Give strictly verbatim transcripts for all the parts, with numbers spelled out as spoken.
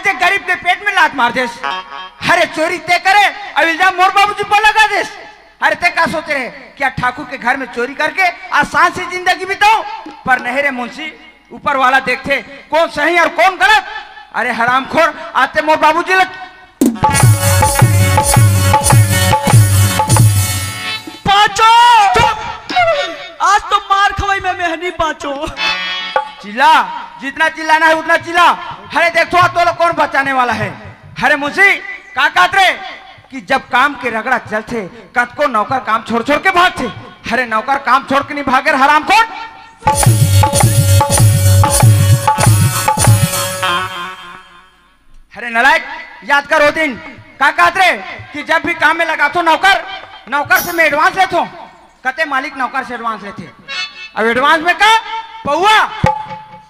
ते गरीब के पेट में लात मार देस। अरे चोरी ते करे, अब इल्जाम मोर बाबूजी पर लगा देस। अरे ते का सोचे रहे कि आज ठाकुर के घर में चोरी करके आसान से जिंदगी बिताऊं? पर नहीं रे मुंशी, ऊपर वाला देखथे कौन सही और कौन गलत। अरे हरामखोर, आज ते मोर बाबूजी ल पाँचो। आज तो मार खवाई मैं मेहनी पाँचो। चिल्ला, जितना चिल्लाना है उतना चिल्ला। अरे देखो, आज तोला कौन बचाने वाला है? अरे मुंशी, का कहत रे कि जब काम के रगड़ा चलथे, कतको नौकर काम छोड़ छोड़ के भागथे। अरे नौकर काम छोड़ के नहीं भागे, हरामखोर। अरे नालायक, याद कर वो दिन, का कहत रे कि जब भी काम में लगाथो नौकर, नौकर से मैं एडवांस लेथो। कते मालिक नौकर से एडवांस लेथे। अब एडवांस में का? पौवा।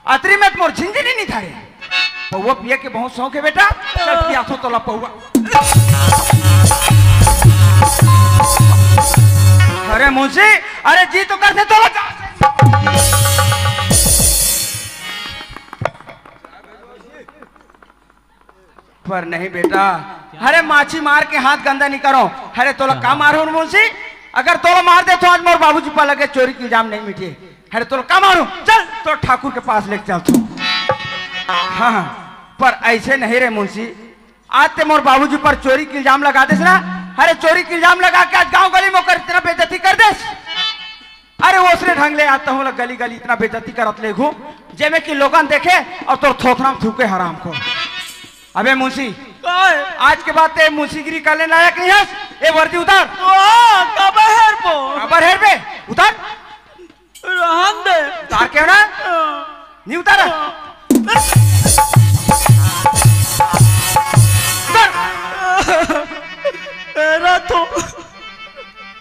अतरी में तो मोर झिंझिनी नहीं धरे। पौवा पिए के बहुत शौक है बेटा, चल पियाथो तोला पौवा। अरे मुंशी, अरे जी तो करथे तोला। पर नहीं बेटा, अरे माछी मार के हाथ गंदा नहीं करो। अरे तोला का मारूं मुंशी? अगर तोला मार देथो आज मोर बाबूजी पर लगे चोरी के इल्जाम नहीं मिटे। अरे तोला का मारूं? चल तो ठाकुर के पास लेके चल तू। हाँ, पर ऐसे नहीं रे मुंशी, आज ते मोर बाबूजी पर चोरी के इल्जाम लगा देस ना। अरे चोरी के इल्जाम लगा के आज गांव गली में ओकर इतना बेइज्जती कर देस। अरे ओसने ढंग ले आज तहूं ला गली गली इतना बेइज्जती करत ले घूम, जेमे कि लोगन देखे और तोर थोथना में थूके, हरामखोर। अबे मुंशी, काय? आज के बाद ते मुंशीगिरी करने लायक नहीं हस। ए वर्दी उतार। वाह, काबर हेरबो? काबर हेरबे? उतार। रहन दे। उतार क्यों ना? हाँ। नहीं उतारा? हाँ। उतार। एरा तो,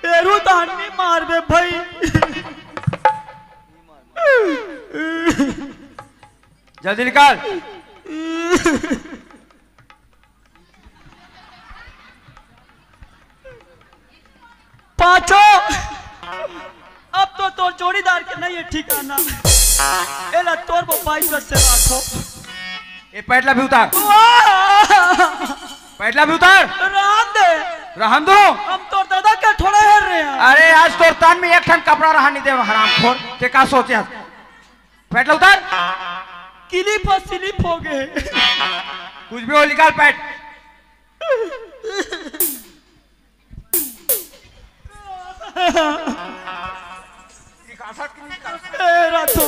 एरू दान नहीं मारबे भाई। जल्दी निकाल। पाँचो, अब तो तोर जोड़ीदार के नहीं है ठिकाना। एला तोर वो बाई से राखो। ए पैटला भी उतार। वाह! पैटला भी उतार। रहन दे। रहन दो। हम तोर दादा के थोड़ा हेर रहे हैं। अरे आज तोर तन में एक ठन कपड़ा रहा नहीं दे, हरामखोर। ते का सोचे? पैटला उतार। क्लिप और स्लिप हो गए। कुछ भी हो, निकाल पैट। ए, रातो।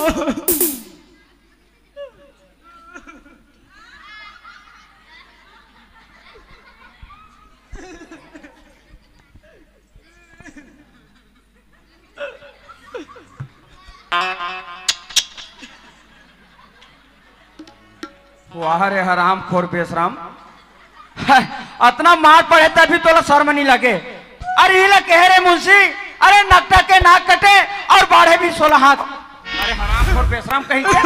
वाह रे हरामखोर बेशरम, अतना मार पड़े तभी तोला शर्म नहीं लगे। अरे इला कहे रे मुंशी, अरे नकटा के नाक कटे और बाढ़े भी सोलह हाथ। अरे हरामखोर बेशरम कहीं के।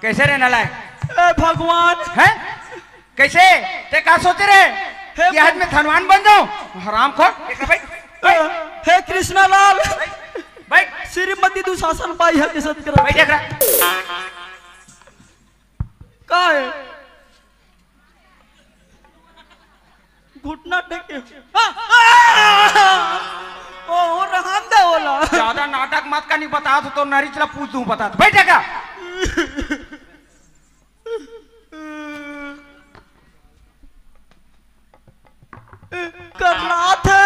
कैसे रे नालायक? ए भगवान। हैं? कैसे? ते का सोचे रे? हे कि आज मैं धनवान बन जाऊं? हरामखोर। देख रे भाई। हे कृष्णा लाल। भाई। श्रीमती दुशासन बाई है के सत्य। भाई देख रहा। का है? घुटना टेके। ओ, ओ, रहन दे ओला। ज्यादा नाटक मत कर, नहीं बता तो, तो नरिच ला पूछ दूं, बता तो। बैठ जा। कर रहा था।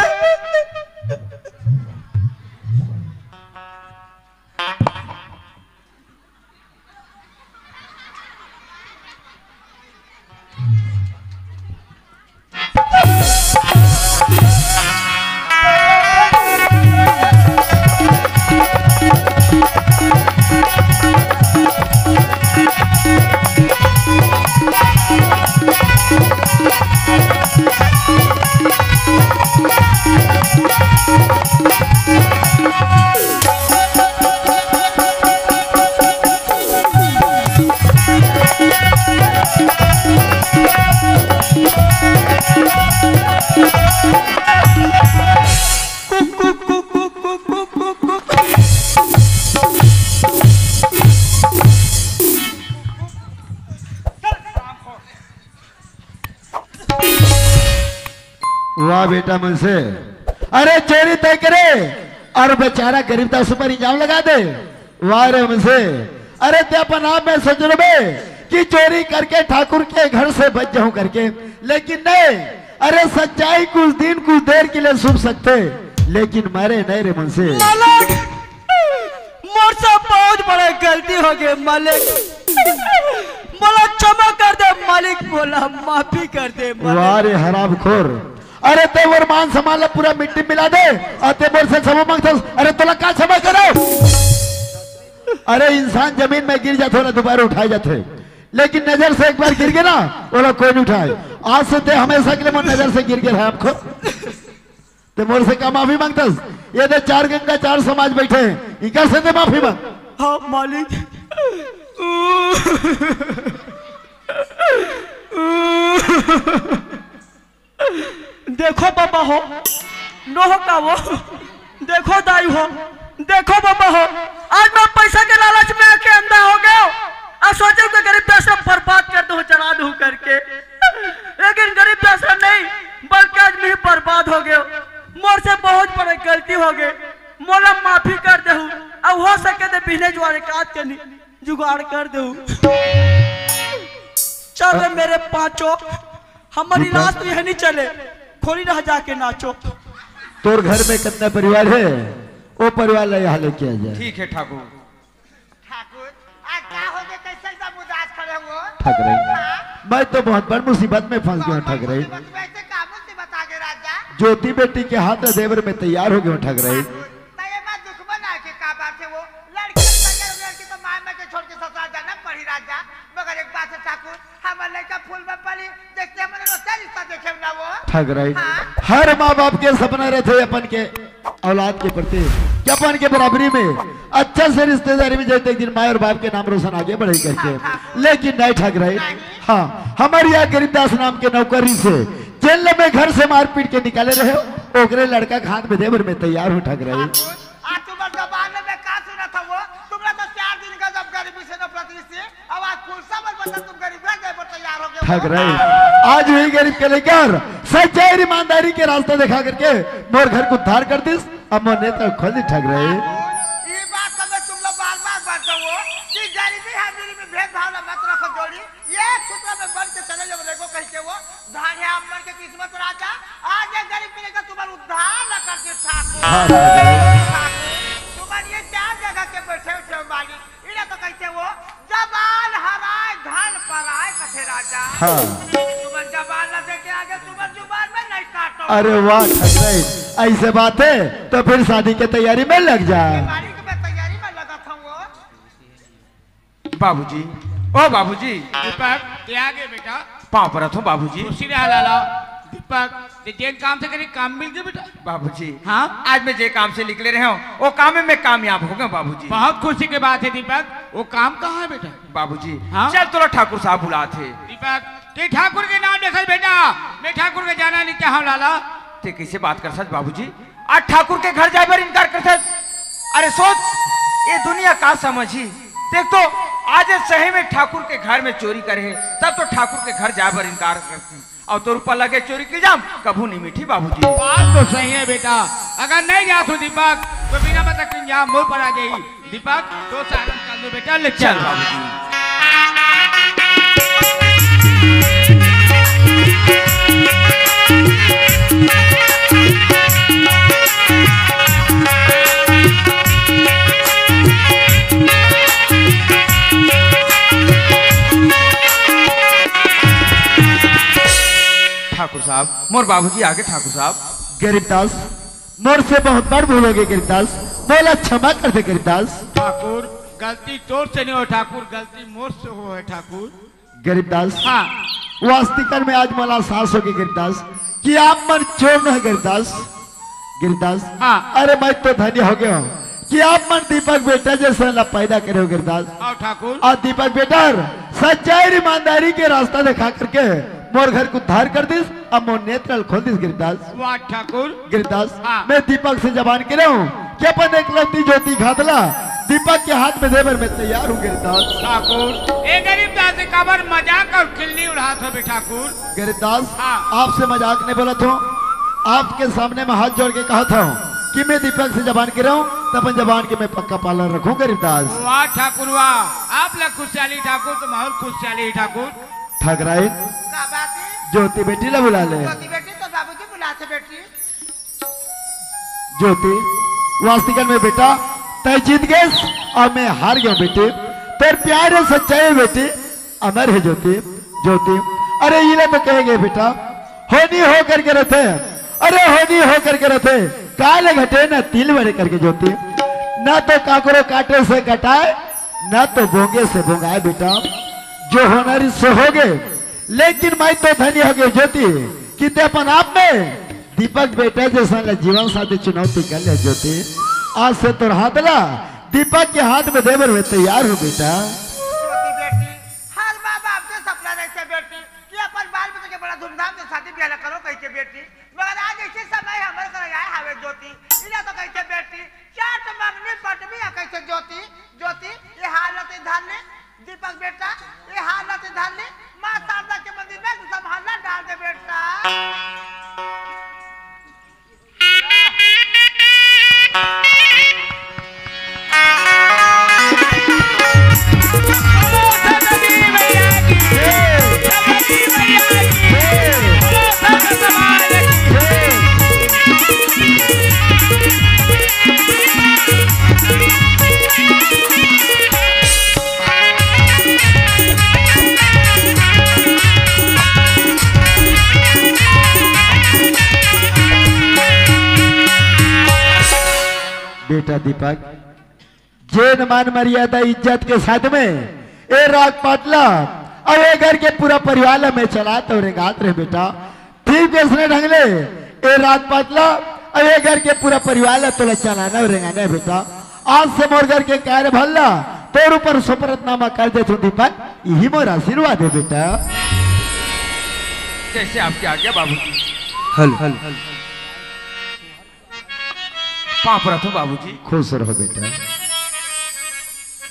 बेटा मुंशी, अरे चोरी तय करे अउ बेचारा गरीबदास ऊपर इल्जाम लगा दे। वाह रे मुंशी, अरे तें अपन आप में सोच रहे कि चोरी करके ठाकुर के घर से बच जाहूं करके, लेकिन नहीं। अरे सच्चाई कुछ दिन कुछ देर के लिए छुप सकथे, लेकिन मरे नहीं रे मुंशी। मालिक, मोर से बहुत बड़े गलती हो गे मालिक, मोला क्षमा कर दे मालिक, मोला माफी कर दे मालिक। वाह रे हरामखोर, अरे तें मोर मान सम्मान ला पूरा मिट्टी मिला दे अउ तें मोर से क्षमा मांगथस। अरे तोला का क्षमा करव? अरे इंसान जमीन में गिर जाथे, ओला दोबारा उठाए जाथे, लेकिन नजर से एक बार गिर गे ना, ओला कोई नहीं उठाए। आज से तें हमेशा के लिए मोर नजर से गिर गे हरामखोर। तें मोर से का माफी मांगथस? ये दे चार गंगा चार समाज बैठे हैं, इनका से तें माफी मांग। हाँ मालिक। देखो बाबा हो, नोह का वो, देखो दाई हो, देखो बाबा हो, आज मैं पैसा के लालच में आके अंधा हो गया हूँ। आज सोचे तो गरीबदास ला बर्बाद कर दूँ, जला दूँ करके, लेकिन गरीबदास ला नहीं, बल्कि आज मैं ही बर्बाद हो गया हूँ। मोर से बहुत बड़े गलती हो गे, मोला माफी कर देहू, अब हो सके तो बिहने जुआरे काट के नि-, जुगाड़ कर देहू। चल रे मेरे पांचों, हमर इलाज तो यही नहीं चले, खोली रह जाके नाचो। तोर घर में कितना परिवार है, वो परिवार ला यहाँ लेके आ जाए। ठीक है ठाकुर। ठाकुर, आज का हो गे, कैसे एकदम उदास खड़े हो? ठग रही। हाँ? मैं तो बहुत बड़ मुसीबत में फंस गया हूँ, ठग रही। मुसीबत में ऐसे का मुसीबत आ गई राजा? ज्योति बेटी के हाथ दे बर मैं तैयार हो गया हूँ, ठग रही। ठाकुर, तो ये बात दुश्मन आके का बात है वो? लड़की तो तैयार हो गई, लड़की तो माँ, माँ के छोड़ के ससुराल जाना पड़ी राजा। मगर एक बात है ठाकुर, हमर लड़का फूल में पली, देखते हमने रोते रिश्ता देखे ना वो। ठग रही। हाँ। हर माँ बाप के सपना रहथे अपन के औलाद के प्रति, कि अपन के बराबरी में अच्छा से रिश्तेदारी में जाए, तो एक दिन माँ और बाप के नाम रोशन आगे बढ़े करके। हाँ, हाँ। लेकिन नहीं ठग रही। नहीं। हाँ, हमर यहाँ गरीबदास नाम के नौकरी से जेल में घर से मारपीट के निकाले रहे, ओकरे लड़का के हाथ में दे बर मैं तैयार हूँ, ठग रही। ठाकुर, आज तुम्हार जबान में का सुना था वो? तुमने तो चार दिन का जब गरीबी से नफरत से, अब आज फुरसा बन बचा, तुम गरीब घर जाए पर तैयार हो गए हो। ठग रही। आज वही गरीब के लेकर सच्चाई और ईमानदारी के रास्ता दिखा करके मोर घर को उद्धार कर दिस, अब मोर नेत्र खोल दी, ठग रही। ये बात तो मैं तुम लोग बार-बार बांटता हूँ कि गरीबी अमीरी में भेदभाव ना मत रखो जोड़ी। ये सूत्र में बन के चले जाओ, देखो कहीं के वो धारिया अम्बर के किस्मत राजा, आज ये गरीब के लेकर तुम्हारा उद्धार ना कर दे ठाकुर। हाँ, हाँ, हाँ। ठाकुर, तुम्हारी ये चार जगह के बैठे उठे मालिक, इन्हें तो कहते वो जबान हराए धन पराए कथे राजा। हाँ। तुम्हार जबान ना देके आगे तुम्हार जुबान में नहीं काटो। अरे वाह, ठग रही। ऐसे बात है तो फिर शादी के तैयारी में लग जा। ये मालिक मैं तैयारी में लगा था वो। बाबूजी, ओ बाबूजी। दीपक, तें आ गे बेटा। पाँव परत हूँ बाबूजी। खुशी रहा लाला। दीपक, तें जेन काम से करे, काम मिल गए बेटा। बाबूजी, हाँ? आज मैं जे काम से निकले रहे हूँ, वो काम में मैं कामयाब हो गया बाबूजी। बहुत खुशी की बात है दीपक। वो काम कहाँ है बेटा? बाबूजी, हाँ? चल तोला ठाकुर साहब बुलात हे। दीपक, तें ठाकुर के नाम लेथस बेटा, मैं ठाकुर के जाना नहीं चाहूँ लाला। तें कैसे बात करथस बाबूजी? आज ठाकुर के घर जाए बर इनकार करथस। अरे सोच, ये दुनिया का समझही। देख तो, आज ये सही में ठाकुर के घर में चोरी करे हे, तब तो ठाकुर के घर जाए बर इनकार करथस। अउ तोर ऊपर लगे चोरी के इल्जाम कभू नहीं मिटही बाबूजी। बात तो सही है बेटा, अगर नहीं जाथों दीपक तो बिना मतलब के इल्जाम मोर पर आ जाही। दीपक, तो साधन कर दो बेटा, ले चल। चल बाबूजी। ठाकुर साहब, मोर बाबूजी आगे ठाकुर साहब। गरीबदास, मोर से बहुत बड़ भूल हो गई गरीबदास, मोला क्षमा कर दे गरीबदास। ठाकुर, गलती तोर से नहीं हो ठाकुर, गलती मोर से हो है ठाकुर। गरीबदास, हाँ। वास्तविकता में आज मोला एहसास हो गई गरीबदास कि आप मन चोर न है गरीबदास। गरीबदास, हाँ। अरे मैं तो धन्य हो गया हूँ कि आप मन दीपक बेटा जैसे ला पैदा करे हो गरीबदास। आओ ठाकुर। अउ दीपक बेटा सच्चाई और ईमानदारी के रास्ता दिखा करके मोर घर को उद्धार कर दिस, अब मोर नेत्र खोल दिस गरीबदास। वाह ठाकुर। गरीबदास, हाँ। मैं दीपक से जबान करे हूँ कि अपन एकलौती ज्योति घात ला दीपक के हाथ में दे बर मैं तैयार हूँ गरीबदास। ठाकुर, ए गरीबदास से काबर मजाक अउ खिल्ली उड़ात हो बे ठाकुर? गरीबदास, हाँ। आपसे मजाक नहीं बोलत हूँ, आपके सामने मैं हाथ जोड़ के कहत हूँ कि मैं दीपक से जबान गिराऊं, तो अपन जबान के मैं पक्का पालन रखूं, गरीबदास। वाह ठाकुर वाह, आप ला खुशहाली ठाकुर, तो माहौल खुशहाली ठाकुर। ठगराइन, का बात है? ज्योति बेटी ला बुला ले। ज्योति बेटी तो बाबूजी बुला से बेटी। ज्योति, वास्तिकन में बेटा, तय जीत गए और मैं हार गया बेटी। तेरे प्यार है, सच्चाई है बेटी, अमर है ज्योति। ज्योति, अरे इला तो कहे गए बेटा, होनी हो करके रथे, अरे होनी हो करके रथे, काल घटे ना तिल बड़े करके ज्योति। ना तो काकरो काटे से कटाए, ना तो बोंगे से बोंगाए बेटा। जो होना रिस से हो गए, लेकिन मैं तो धनी हो गए ज्योति, कि ते अपन आप में दीपक बेटा जैसा ला जीवन साथी चुनौती कर ले ज्योति। आज से तोर हाथ ला दीपक के हाथ में देबर में तैयार हो बेटा। ज्योति बेटी, हर माँ बाप के सपना रहते बेटी कि अपन बाल बच्चे के बड़ा धूमधाम से शादी ब्याह करो कह के बेटी, मगर आज ऐसे समय हमर कर आए हवे ज्योति, इला तो कहते बेटी, चाट मंगनी पटमी आ कहते ज्योति, ज्योति, ये हालत धन ले, दीपक बेटा, ये हालत धन ले, माँ शारदा के मंदिर में संभालना डाल दे बेटा। बेटा दीपक, जेन मान मर्यादा इज्जत के साथ में ए राग पाटला अउ ए घर के पूरा परिवार ला मैं चलात अउ रेंगात रहे बेटा। ठीक वइसने ढंग ले ए राग पाटला अउ ए घर के पूरा परिवार ला तोला चलाना अउ रेंगाना हे बेटा। आज से मोर घर के कार्य भल्ला तोर ऊपर सुपरतनामा कर देथों दीपक, इही मोर आशीर्वाद हे बेटा। जैसे आपकी आज्ञा बाबूजी। हेलो। पाँव परत हूँ बाबूजी। खुश रहो बेटा।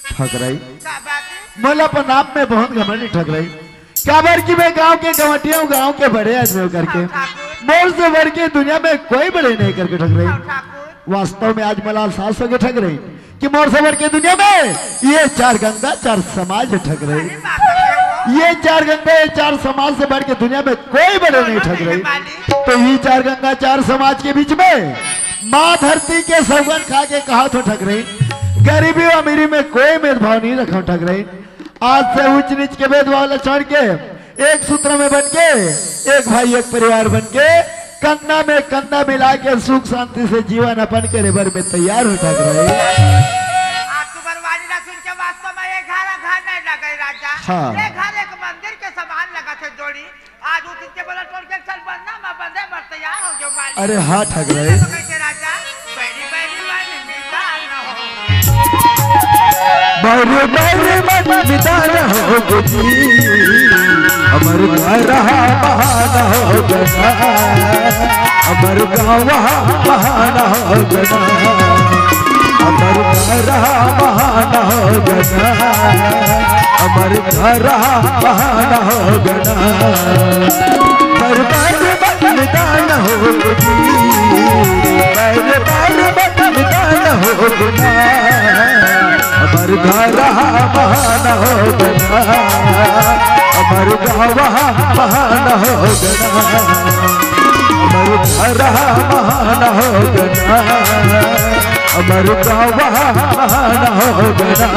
ठकराई, का बात है? मोला अपन आप में बहुत घमंड ठकराई। काबर कि मैं गांव के गवटिया हूँ, गांव के बड़े आदमी हूँ करके। हाँ, ठाकुर। मोर से बढ़ के दुनिया में कोई बड़े नहीं करके ठकराई। हाँ, ठाकुर। वास्तव में आज मोला एहसास हो गया ठकराई कि मोर से बढ़ के दुनिया में ये चार गंगा चार समाज ठकराई। सही बात है वो। ये चार गंगा, ये चार समाज से बढ़ के दुनिया में कोई बड़े नहीं ठकराई। तो ये चार गंगा चार समाज के बीच में माँ धरती के सौगन खा के कहा थो ठकराई, गरीबी और अमीरी में कोई भेदभाव नहीं रखा ठकराई। आज से ऊंच नीच के भेदभाव ला छोड़ के एक सूत्र में बन के, एक भाई एक परिवार बन के, कंधा में कंधा मिला के सुख शांति से जीवन अपन के रेबर में तैयार हो ठकराई। आज तुम्हार वाणी ला सुन के वास्तव में ये घर घर नहीं लगे राजा। हाँ। ये घर एक मंदिर के समान लगा थे जोड़ी। आज उठ के बोला टोल के चल बंदा मैं बंदे बर तैयार हो गयो मालिक। अरे हाँ ठकराई। तो कैसे राजा? बैरी बैरी वाली मिटा न हो। बैरी बैरी वाली मिटा न हो जी। हमर घर बहाना हो गना। हमर गाँव बहाना हो गना। हमर घर बहाना हो गना। हमर घर बहाना हो गना। बर्बाद बलिदान हो गई, बर्बाद बलिदान हो गया। हमर घर बहाना हो गया, हमर गाँव बहाना हो गया, हमर घर बहाना हो गया, हमर गाँव बहाना हो गया।